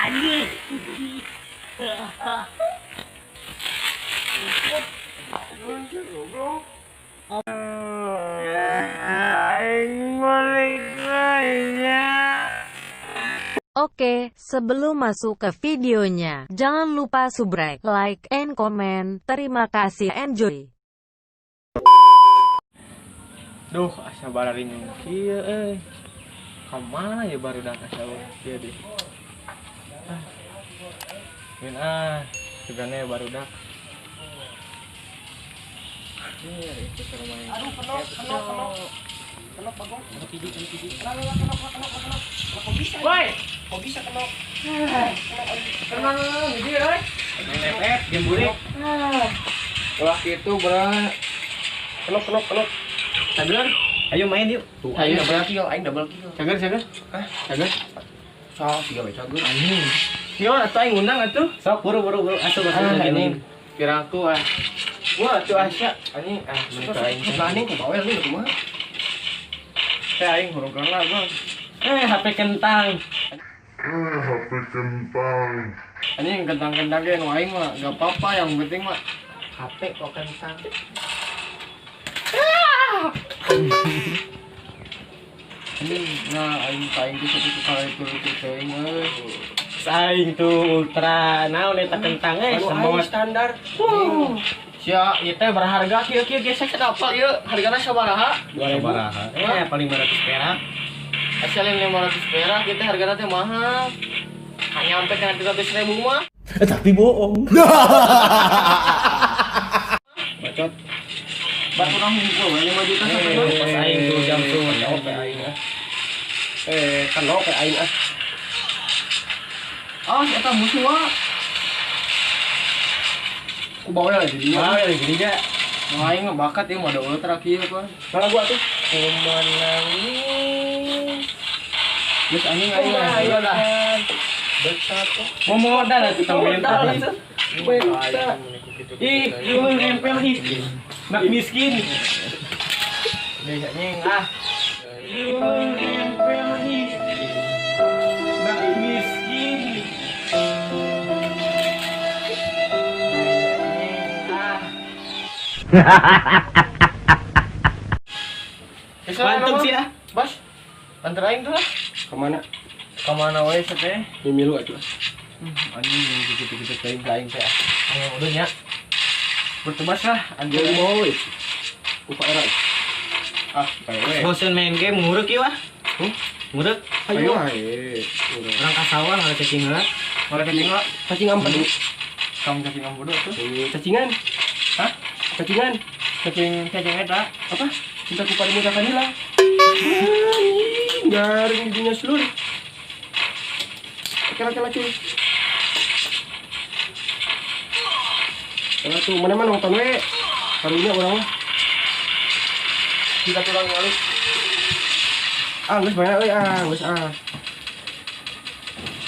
Anjing. Oke, sebelum masuk ke videonya, jangan lupa subscribe, like, and comment. Terima kasih, enjoy. Duh, asa bararing kieu euy. Ka mana ya barudak asa kieu deh. Ah. Min ah, sugane barudak. Iya, itu seru main. Aduh, kenok, kenok, kenok. Kenok bagong. Kenok, kenok, kenok, kenok. Kok bisa? Woi, Kok bisa kenok? tenang hiji euy. Lepet, game burik. Ulah kitu, bro. Kenok, kenok, kenok. Sabar. Ayo main yuk. Tuh, Ayo. aing double kill, aing double kill. Cager, cager. Hah? Cager. Sok, siga we cager. Anjing. Yo, atuh aing undang atuh. Sok buru buru buru asup asup Ah, lagi anjing. Piraku ah. Wah, atuh Asya. Anjing, ah, Sok, mereka aing. sok, anjing ku bawel nih kumaha. Teh aing hurungkeun lah, Bang. HP kentang. HP kentang. Anjing kentang-kentang ge nu aing mah enggak apa-apa, yang penting mah HP kok kentang. Anjing, nah aing aing tuh satu kali itu teuing euy. Saing tuh ultra naon eta kentang Anu semua aing standar. Sia, ieu teh berharga kieu kieu gesek kenapa ieu hargana sabaraha? 2000. Paling 500 perak. Asal 500 perak ieu teh hargana teh mahal. Hanya sampai kena 300.000 mah. Tapi bohong. Bacot. Batu urang hungkul we 5 juta sabenerna. Pas aing tuh jam tuh Kenok aing ah. Kenok aing ah. Ah, si eta musuh ah. Ku bawel jadinya. Bawel jadinya. Nah, aing mah bakat ieu mah da ultra kieu kan. Malah gua tuh. Ku menangis. Geus anjing aing mah. Ayo lah. Betapa. Mau modal atuh tong Modal minta. itu. Minta. Ih, lu nempel ih. Nak miskin. Geus anjing ah. Lu nempel ih. Nak miskin. Ah. Mantep sih ah. Bas. Antar aing tuh lah. Kemana? Kemana wae teh? Mimilu atuh. Anjing gitu-gitu teuing aing teh. Ayo udah nya. Bertebas lah anjing. Jadi mau we. Upa era. Ah, bae we. Bosen main game ngurek ieu ah. Ngurek. Ayo ae. Orang kasawah ngala cacing heula. Mana cacing lah? Cacing empedu. Kamu cacing empedu tuh. Cacingan. Hah? Cacingan. Cacing cacing eta. Apa? Cintaku padamu takkan hilang. Anjing, garing dunia seluruh. Kela-kela cuy. Kela tuh mana-mana nonton we. Karunya urang mah. Kita kurang ngalih. Ah, geus banyak euy, ah, geus ah.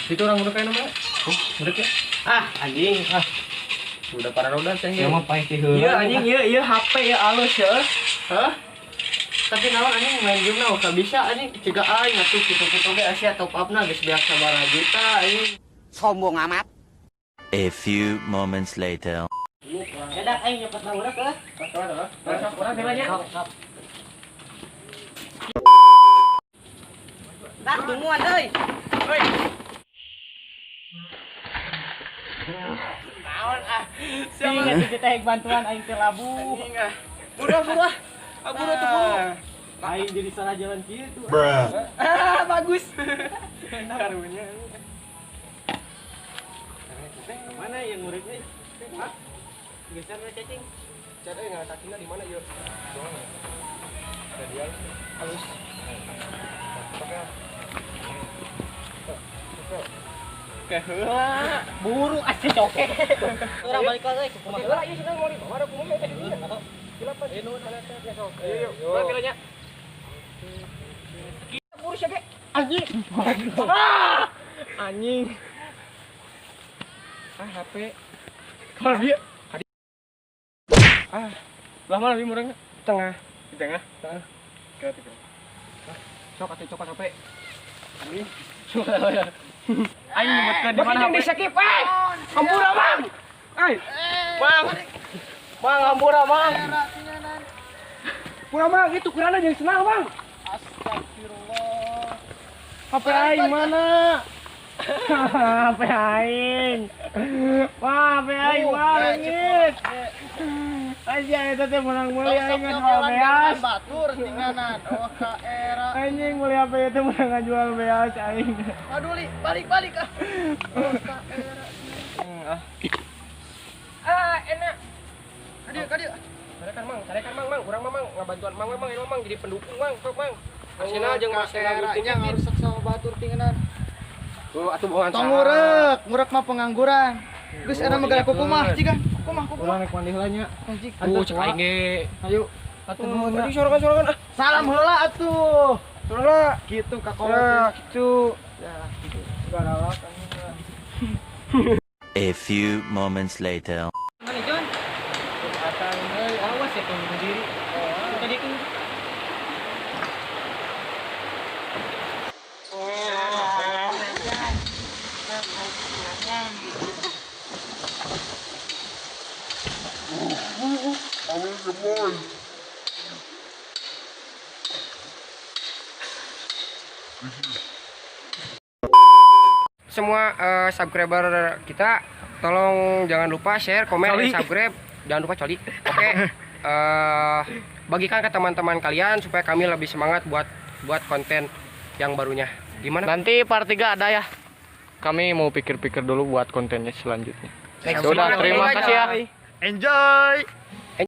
Itu orang udah kayak namanya. Oh, udah ya. Ah, anjing. Ah. Udah para roda teh. Ya mah paeh teh heula. Iya anjing, iya iya HP ya alus ya. Hah? Tapi naon anjing main game na gak bisa anjing ciga aing atuh kitu-kitu ge sia top up na geus beak sabaraha juta anjing. Sombong amat. A few moments later. Dadah aing nyepet na urek euy. Sok urang teh nya. Dah tungguan euy. Naon ah. Siapa atuh kita hek bantuan aing teh labuh. Anjing ah. Buru buru ah. Ah buru tuh buru. Aing jadi salah jalan kieu tuh. Ah, bagus. Karunya. Mana yang ngureknya? Hah? Geser we cacing. Cat euy ngala cacingna di mana ieu? Ada dia. Halus. Keheula. Buru asli coke. Urang balik lagi ke kumaha. Lah ieu senang mau dibawa da kumaha teh di dinya. Kilapan. Ayo yuk, urang kira nya. Buru sia ge. Anjing. Ah! Anjing. Ah, HP. Kalau dia. Ah. Belah mana lebih murahnya? Tengah. Di tengah. Tengah. Ke tiga. Sok atuh cokot HP. Anjing. Coba ya. Aing nyebutkeun di mana Bagi HP. skip, eh. Hampura, Bang. Eh, Mang. Mang hampura, Mang. pura Bang, itu kurana jeung senang, Bang. Astagfirullah. HP aing mana? HP aing. Wah, HP aing mah leungit. Aja eta teh menang meuli aing ngajual beas. Batur tinggalan. Oh ka era. Anjing meuli HP itu menang ngajual beas aing. Aduh li, balik-balik ah. Oh ka era. Ah, enak. Kadieu, kadieu. Carekan Mang, carekan Mang, Mang, urang mah Mang ngabantuan Mang, Mang, ini Mang jadi pendukung Mang, sok Mang. Arsenal jeung Arsenal Era nya ngarusak sama batur tinggalan. Tuh, atuh bohongan. Tong ngurek, ngurek mah pengangguran. Geus era mah gara kukumah, ciga. Kukumah, kukumah. Urang rek mandi heula nya. Tuh, cek aing ge. Ayo. Atuh nuhun Tadi sorangan-sorangan ah. Salam heula atuh. Sorangan. Gitu ka kolot. Ya, gitu. Galak. A few moments later. Mana John? Atang euy, awas ya tong diri. Tadi kan Semua subscriber kita tolong jangan lupa share, komen, Coli. dan subscribe. Jangan lupa coli. Oke. Bagikan ke teman-teman kalian supaya kami lebih semangat buat buat konten yang barunya. Gimana? Nanti part 3 ada ya. Kami mau pikir-pikir dulu buat kontennya selanjutnya. Next. Sudah, terima kasih ya. Enjoy.